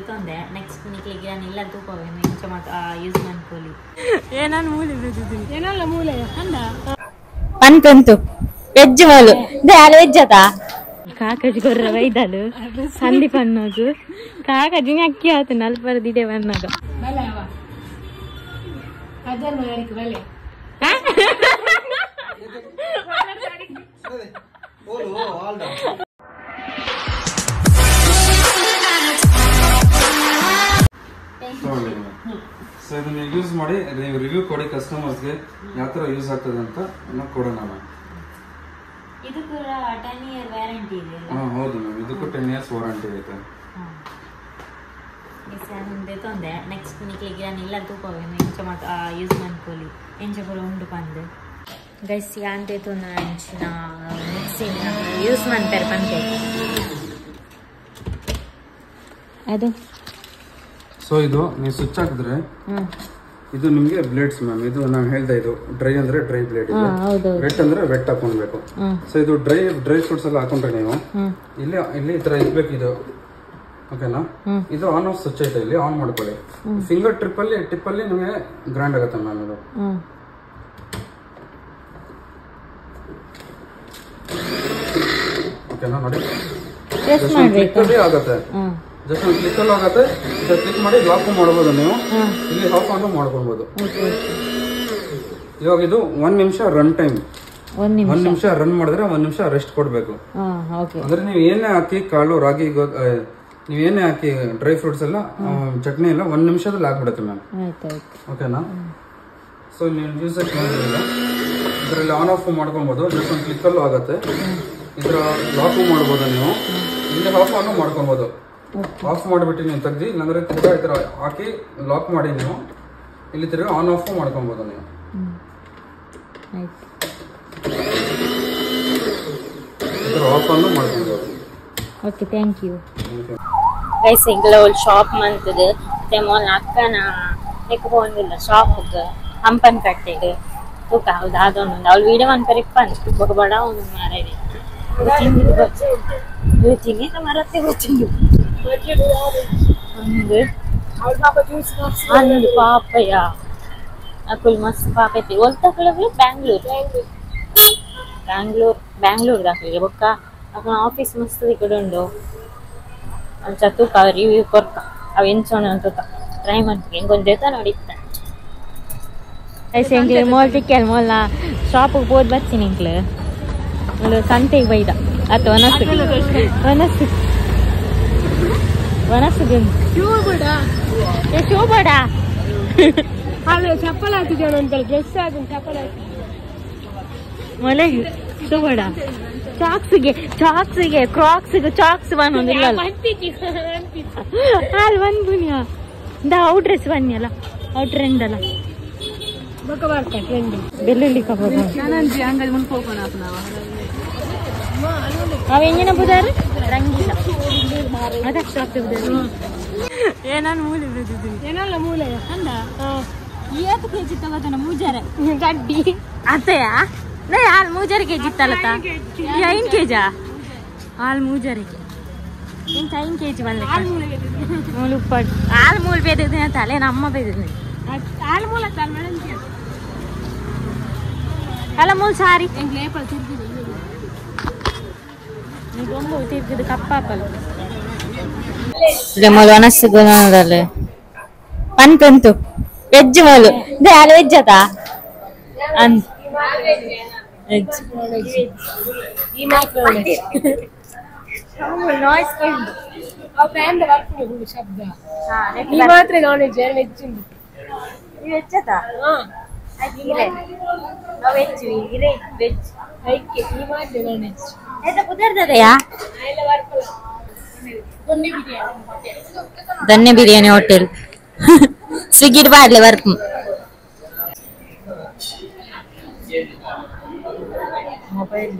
ತೊಂದೆ next ನಿಕ್ಲಿಗೆ ನಾನು ಇಲ್ಲ ತೂಪವೆ ಇಂಚ ಮಾತ ಯೂಸ್ ಮಾಡ್ಕೊಳ್ಳಿ ಏನಾನು ಮೂಲೆ ಬೇದಿದ್ದೀನಿ ಏನಲ್ಲ ಮೂಲೆ ಅಂದ ಪನ್ಪಂತು ವೆಜ್ ಮಾಲು they veg ಅದ ಕಾಕಜಿ ಗೊರ್ರ ವೈದಲು ಸಂದಿ ಪನ್ನೋದು ಕಾಕಜಿ ಅಕ್ಕಿ ಆತು ನಲ್ಪರದಿದೆ ಬನ್ನೋದು ಸೊ ಇದನ್ನ ಯೂಸ್ ಮಾಡಿ ನೀವು ರಿವ್ಯೂ ಕೊಡಿ ಕಸ್ಟಮರ್ಸ್ಗೆ ಯಾವ ಥರ ಯೂಸ್ ಆಗ್ತದೆ ಅಂತ ನಾವು ಕೊಡೋಣ ಮ್ಯಾಮ್. ಇದು ಕೂಡ 10 ಇಯರ್ ವ್ಯಾರಂಟಿ ಇದೆ. ಹಾಂ ಹೌದು ಮ್ಯಾಮ್, ಇದಕ್ಕೂ 10 ಇಯರ್ಸ್ ವಾರಂಟಿ ಐತೆ. ತೊಂದೆ ನೆಕ್ಸ್ಟ್ ನಿಕ್ಲಿಗೆ ನಾನು ಇಲ್ಲ ತೂಪವೆ ಎಂಚ ಮಾತ ಯೂಸ್ ಮಾಡ್ಕೊಳ್ಳಿ ಎಂಚ ಪೂರ ಉಂಡು ಪಂದು ಗೈಸ್ ಯಾಂತೆ ತುನ ಅಂಚಿನ ಮಿಕ್ಸಿ ಯೂಸ್ ಮಾಡ್ತಾರೆ ಪಂತೆ ಅದು. ಸೊ ಇದು ನೀವು ಸ್ವಿಚ್ ಹಾಕಿದ್ರೆ ಇದು ನಿಮಗೆ ಬ್ಲೇಡ್ಸ್ ಮ್ಯಾಮ್. ಇದು ನಾನು ಹೇಳ್ದೆ ಇದು ಡ್ರೈ ಅಂದ್ರೆ ಡ್ರೈ ಬ್ಲೇಡ್ ಇದೆ, ವೆಟ್ ಅಂದ್ರೆ ವೆಟ್ ಹಾಕೊಳ್ಬೇಕು. ಸೊ ಇದು ಡ್ರೈ ಡ್ರೈ ಫ್ರೂಟ್ಸ್ ಎಲ್ಲ ಹಾಕೊಂಡ್ರೆ ನೀವು ಇಲ್ಲಿ ಇಲ್ಲಿ ಈ ತರ ಇರ್ಬೇಕು ಇದು, ಓಕೆನಾ? ಇದು on off switch ಐತೆ, ಇಲ್ಲಿ ಆನ್ ಮಾಡ್ಕೊಳ್ಳಿ. ಫಿಂಗರ್ ಟ್ರಿಪ್ ಅಲ್ಲಿ ಟಿಪ್ ಅಲ್ಲಿ ನಿಮಗೆ ಗ್ರ್ಯಾಂಡ್ ಆಗುತ್ತೆ ಮ್ಯಾಮ್ ಇದು. ಓಕೆನಾ ನೋಡಿ, ಆಗುತ್ತೆ ಜಸ್ಟ್ ಒಂದು ಕ್ಲಿಕ್ ಅಲ್ಲಿ ಆಗುತ್ತೆ. ಕ್ಲಿಕ್ ಮಾಡಿ ಲಾಕ್ ಮಾಡಬಹುದು ನೀವು, ಇಲ್ಲಿ ಆಫ್ ಆನ್ ಮಾಡ್ಕೊಬಹುದು. ಇವಾಗ ಇದು 1 ನಿಮಿಷ ರನ್ ಟೈಮ್, 1 ನಿಮಿಷ ರನ್ ಮಾಡಿದ್ರೆ 1 ನಿಮಿಷ ರೆಸ್ಟ್ ಕೊಡ್ಬೇಕು. ಅಂದ್ರೆ ನೀವು ಏನೇ ಹಾಕಿ ಕಾಳು ರಾಗಿ ನೀವ್ ಏನೇ ಹಾಕಿ ಡ್ರೈ ಫ್ರೂಟ್ಸ್ ಎಲ್ಲ ಚಟ್ನಿ ಎಲ್ಲ 1 ನಿಮಿಷದಲ್ಲಿ ಆಗ್ಬಿಡುತ್ತೆ ಮ್ಯಾಮ್. ಓಕೆನಾ? ಸೊ ನೀವು ಯೂಸ್ ಇದರಲ್ಲಿ ಆನ್ ಆಫ್ ಮಾಡ್ಕೊಬಹುದು, ಜಸ್ಟ್ ಒಂದು ಕ್ಲಿಕ್ ಅಲ್ಲೂ ಆಗುತ್ತೆ. ಇದರ ಲಾಕು ಮಾಡ್ಬೋದು ನೀವು, ಇಲ್ಲಿ ಆಫ್ ಆನ್ ಮಾಡ್ಕೊಬಹುದು. ಆಫ್ ಮಾಡಿಬಿಟ್ಟು ನೀವು ತೆಗ್ದು ಇಲ್ಲಾಂದ್ರೆ ತಿರ್ಗಾ ಈ ಥರ ಹಾಕಿ ಲಾಕ್ ಮಾಡಿ ನೀವು ಇಲ್ಲಿ ತಿರ್ಗಾ ಆನ್ ಆಫ್ ಮಾಡ್ಕೊಬೋದು ನೀವು. ಈ ಥರ ಆಫ್ ಆನ್ ಮಾಡ್ಕೊಬೋದು. Okay, thank you. Guys ಎಂಗ್ಲ ಒಲ್ ಶಾಪ್ ಮಂತದು ಮತ್ತೆ ಮೊನ್ನೆ ಅಕ್ಕನ ನೆಕ್ ಪೋಂದಿಲ್ಲ ಶಾಪ್ಗೆ ಹಂಪನ್ ಕಟ್ಟೆಗೆ ತೂಕ ಹೌದು ಅದೊಂದು ಅವಳು ವೀಡಿಯೋ ಮನ್ಪರೆ ಇಪ್ಪಂದು ಬೊಕ ಬಡ ಒಂದು ಮಾರೇ ಗೊತ್ತಿಂಗಿ ಮರತ್ತೆ ಗೊತ್ತಿಂಗಿ ಒಂದು ಅಂದು ಪಾಪಯ್ಯ ಅಕುಲ್ ಮಸ್ತ್ ಪಾಪ ಐತಿ ಒಲ್ತಕ್ಳು ಬ್ಯಾಂಗ್ಳೂರ್ ಬ್ಯಾಂಗ್ಳೂರ್ ಬ್ಯಾಂಗ್ಳೂರ್ ದಾಖಲಿಗೆ ಬೊಕ್ಕ ಅಕುಲ್ ಆಫೀಸ್ ಮಸ್ತ್ ಈ ಉಂಡು ಅಂಚ ತೂಕ ರಿವ್ಯೂ ಕೊರ್ಕ ಅವು ಎಂಚೋಣ ಅಂತ ಟ್ರೈ ಮಾಡ್ತೀವಿ ಹೆಂಗೊಂದು ಜೊತೆ ನೋಡಿತ್ತ ಎಂಗ್ಲೆ ಮೋಲ್ ತಿಕ್ಕಲ್ ಮೋಲ್ನ ಶಾಪಿಗೆ ಬೋದು ಬರ್ತೀನಿ ಎಂಕ್ಲು ಒಂದು ಸಂತೆಗೆ ಬೈದ ಅತ್ತ ಒನಸು ಒನಸು ಒನಸು ಶೂ ಬೇಡ ಚಪ್ಪಲ್ ಹಾಕಿದ್ದೇನೆ ಅಂತಲ್ಲ ಡ್ರೆಸ್ ಹಾಕಿ ಚಪ್ಪಲ್ ಹಾಕಿ ಮೊಲೆಗೆ ಶೂ ಬೇಡ ಚಾಕ್ಸ್ಗೆ ಚಾಕ್ಸ್ಗೆ ಕ್ರಾಕ್ಸ್ಗೆ ಚಾಕ್ಸ್ ಬಂದಿಲ್ಲ ಅಲ್ಲಿ ಒಂದು ಪುಣ್ಯ ಇಂದ ಅವು ಡ್ರೆಸ್ ಬನ್ನಿ ಅಲ್ಲ ಅವು ಟ್ರೆಂಡ್ ಅಲ್ಲ ಬೆಳ್ಳುಳ್ಳಿ ಕಬಾಬ್ ಅವ ಎಂಜಿನ ಬುದಾರು ರಂಗಿಲ್ಲ ಅದಕ್ಕೆ ಶಾಪ್ ಬುದಾರು ಏನಾನು ಮೂಲೆ ಬೇದಿದ್ದೀನಿ ಏನಲ್ಲ ಮೂಲೆ ಅಂದ ಏತ್ ಕೆಜಿ ತಗೋತಾನ ಮೂಜಾರೆ ಗಡ್ಡಿ ಅತ್ತಯ್ಯ ನೇ ಹಾಲು ಮೂಜಾರೆ ಕೆಜಿ ಇತ್ತಲ್ಲತ್ತ ಐನ್ ಕೆಜಾ ಹಾಲು ಮೂಜಾರಿಗೆ ಇಂತ ಐನ್ ಕೆಜಿ ಬಂದ ಮೂಲು ಉಪ್ಪಟ್ಟು ಹಾಲು ಮೂಲು ಬೇದಿದ್ದೀನಿ ತಲೆ ನಮ್ಮ ಬೇದಿದ್ದೀನಿ ಹಾಲು ಮೂಲ ಅಲ್ಲ ಮೂಲು ಸಾರಿ ಗೊಂಬು ತಿರ್ಗಿದು ಕಪ್ಪಾಪಲ್ಲ ಒನಸ್ಸು ಪನ್ಪಂತು ವೆಜ್ ಮಾಲು they ಅಲ್ಲಿ ವೆಜ್ ಅದ ಅಂದ್ ವೆಜ್ ಶಬ್ದ ಈ ಮಾತ್ರ non veg veg veg ಅದ ವೆಜ್ ವೆಜ್ ಈ ಮಾತ್ರ non veg Dhanya biryani hotel Swiggy ಬಾಡ್ಲೆ ವರ್ಕ್ ಮೊಬೈಲ್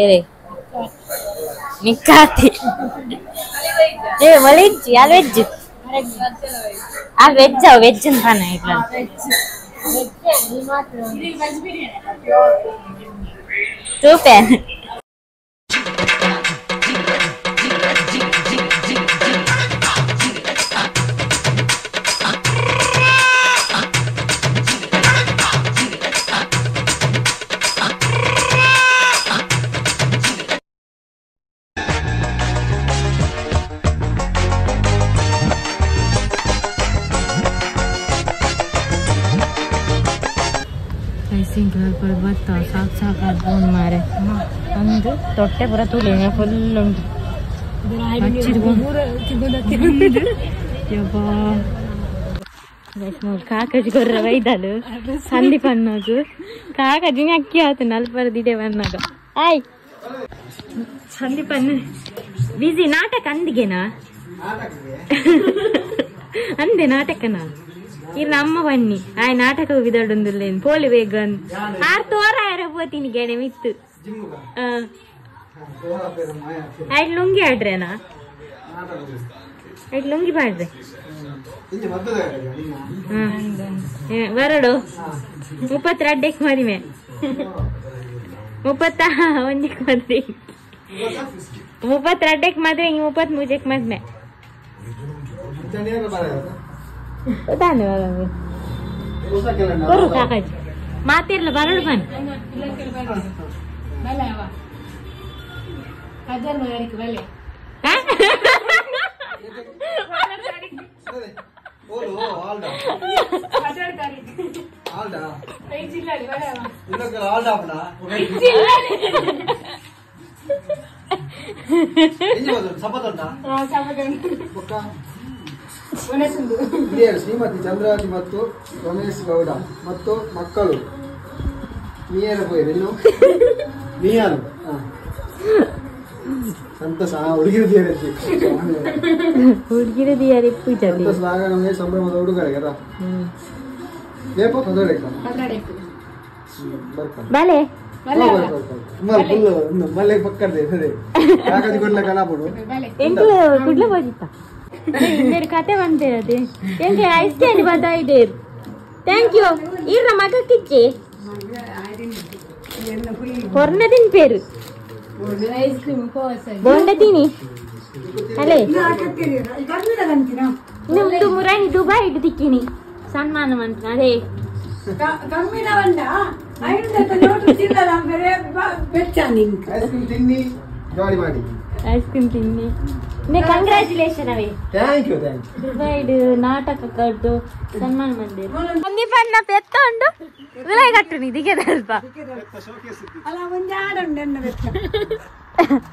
ಏ ನಿಕ್ಕಾತಿ ಏ ಒಲೆಜ್ಜಿ ಆ ವೆಜ್ ಆ ವೆಜ್ ಅವ ವೆಜ್ ಅಂತಾನೆ ಇట్లా ಸೂಪರ್. ಸಾಕು ಸಾಕು ಫೋನ್ ಮಾರೆ ಒಂದು ತೊಟ್ಟೆ ಪೂರ ತೂಲೆ ಫುಲ್ ಉಂಟು. ಕಾಕಜಿ ಗೊರ್ರ ಬೈದಲು ಸಂದೀಪ್ ಅನ್ನೋದು ಕಾಕಜಿ ಅಕ್ಕಿ ಆತು ನಲ್ಪರದಿದೆ ಬಂದಾಗ. ಆಯ್ ಸಂದೀಪ್ ಅನ್ನ ಬಿಸಿ ನಾಟಕ ಅಂದಿಗೆನಾ ಅಂದೆ ನಾಟಕನಾ ಇರ್ ನಮ್ಮ ಬನ್ನಿ ಆಯ್ ನಾಟಕ ಹೋಗಿದ್ದಾಡೊಂದುಲ್ಲೇನು ಪೋಲಿ ಬೇಗನ್ ಆರ್ ತೋರ ಆರ ಪೋತೀನಿ ಗೆಣೆ ಮಿತ್ತು ಆಯ್ತು ಲುಂಗಿ ಆಡ್ರೇನಾ ಆಯ್ತು ಲುಂಗಿ ಪಾಡ್ರೆ ಬರಡು 32ಕ್ಕೆ ಮದುವೆ 31ಕ್ಕೆ ಮದುವೆ 32ಕ್ಕೆ ಮದುವೆ 33ಕ್ಕೆ ಮದುವೆ ಬರು ಕಾಕಾಜಿ ಮಾತಿರ್ಲ ಬರಡು ಬನ್ನಿ. ಶ್ರೀಮತಿ ಚಂದ್ರಾವತಿ ಮತ್ತು ರಮೇಶ್ ಗೌಡ ಮತ್ತು ಮಕ್ಕಳು ನೀಯರ ಪೋಯಿರು ನೀಯಾರು ಸಂತಸ ಹುಡುಗಿರ ಹುಡುಗಿರ ಸಂತಸ ನಮಗೆ ಸಂಭ್ರಮದ ಉಡುಗೊರೆ ಬಲೆ ಮಲ್ಲೆ ಪಕ್ಕದ ಕಾಗಜಿ ಕೊಡ್ಲ ಕಲಾಪುಡು ಎಂಕ್ಲ ಕುಡ್ಲ ಹೋಗಿತ್ತ ಇನ್ನೇರು ಕತೆ ಬಂತಿರದೆ ಎಂಕ್ಲ ಐಸ್ ಕ್ಯಾಂಡಿ ಬರ್ತಾ ಇದೆ. Thank you. ಇರ್ರ ಮಗ ಕಿಚ್ಚಿ ಹೊರ್ನ ತಿನ್ಪೇರು ಬೋಂಡ ತಿನಿ ಅಲೇ ನಿಮ್ದು ಮುರಾಣಿ ದುಬೈ ಇಟ್ಟು ತಿಕ್ಕಿನಿ ಸನ್ಮಾನ ಮಂತ್ರ ಅದೇ ಐಸ್ ಕ್ರೀಮ್ ತಿನ್ನಿ. ಕಂಗ್ರಾಚುಲೇಷನ್ ಅವೇ. Thank you thank you. ದುಬೈಡ್ ನಾಟಕ ಕಡ್ದು ಸನ್ಮಾನ ಮಂದಿರ ಸಂದೀಪಣ್ಣ ಪೆತ್ತ ಉಂಡು ಉಲಾಯಿ ಕಟ್ಟು ನಿಧಿಗೆ ಅಲ್ಪ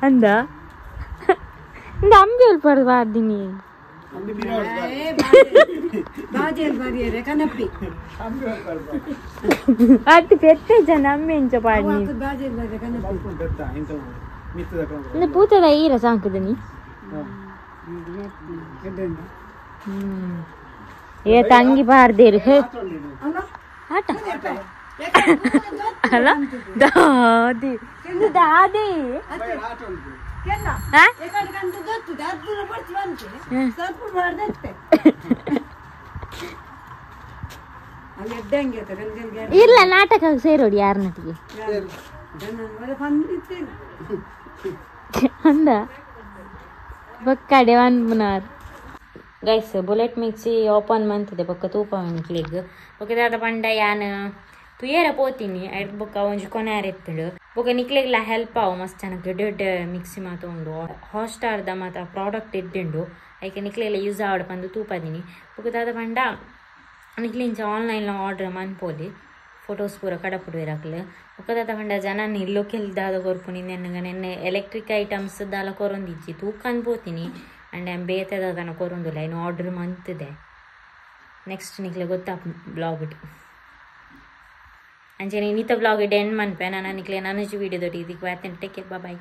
ಅಂದ ಅಂಬಿ ಉಲ್ಪಡ್ದು ಬಾರ್ದಿನಿ ಅದು ಪೆತ್ತ ಜನ ಅಂಬಿ ಇಂಚ ಪಾಡ್ನಿ ಪೂತದ ಈರ ಸಾಂಕುದನಿ ಏ ತಂಗಿ ಪಾರ್ದೇರು ಆಟ ಅಲ್ಲ ದಾದಿ ದಾದಿ ಇಲ್ಲ ನಾಟಕ ಸೇರೋಡಿ ಯಾರ ನಟಿಗೆ ಅಂದ ಬೊಕ್ಕಡೆ one Munnar. Guys bullet mixie open ಮಂತಿದೆ ಬೊಕ್ಕ ತೂಪ ಕ್ಲಿಗ್ ಬೊಕ್ಕ ದಾದ ಪಂಡ ಯಾನ್ ತುಯೇರ ಪೋತೀನಿ ಐಟ್ ಬೊಕ್ಕ ಒಂಜಿ ಕೊನಾರ ಇತ್ತಳು ಬೊಕ್ಕ ನಿಕ್ಲೆಗ್ಲ ಹೆಲ್ಪ್ ಆವು ಮಸ್ತ್ ಚೆನ್ನಾಗಿ ದೊಡ್ಡ ದೊಡ್ಡ ಮಿಕ್ಸಿ ಮಾತ ಉಂಡು ಹಾಟ್ಸ್ಟಾರ್ದ ಮಾತ ಪ್ರಾಡಕ್ಟ್ ಇದ್ದುಂಡು ಐಕೆ ನಿಕ್ಲೆಲ್ಲ ಯೂಸ್ ಆವಡ ಪಂದು ತೂಪದಿನಿ ಬೊಕ್ಕ ದಾದ ಪಂಡ ನಿಕ್ಲಿಂಚ ಆನ್ಲೈನ್ ಆರ್ಡರ್ ಮನ್ಪೋಲಿ ಫೋಟೋಸ್ ಪೂರ ಕಡಪುಡುವೆರಾಕ್ಲು ಬೊಕ್ಕ ದಾದ ಪಂಡ ಜನ ನಿಲ್ಲೋಕೆಲ್ ದಾದ ಕೊರ್ಪುನಿ ನೆನ್ನೆ ನೆನ್ನೆ ಎಲೆಕ್ಟ್ರಿಕ್ ಐಟಮ್ಸ್ ದಾಲ ಕೊರೊಂದಿಜ್ಜಿ ತೂಕಂದು ಪೋತೀನಿ ಆ್ಯಂಡ್ ಆ್ಯಮ್ ಬೇತೆ ದಾದನ ಕೊರೊಂದಿಲ್ಲ ಇನ್ನು ಆರ್ಡರ್ ಮಂತಿದೆ ನೆಕ್ಸ್ಟ್ ನಿಕ್ಲೆ ಗೊತ್ತಾ ಬ್ಲಾಗ್ ಇಟ್ಟು ಅಂಚನೆ ಇನ್ನಿತ ಬ್ಲಾಗ್ ಇಡ್ ಎಂಡ್ ಮನ್ಪೆ ನಾನು ನಿಕ್ಲೆ ನಾನು ವೀಡಿಯೋ ದೊಡ್ಡ ಇದಕ್ಕೆ ಬಾಯ್.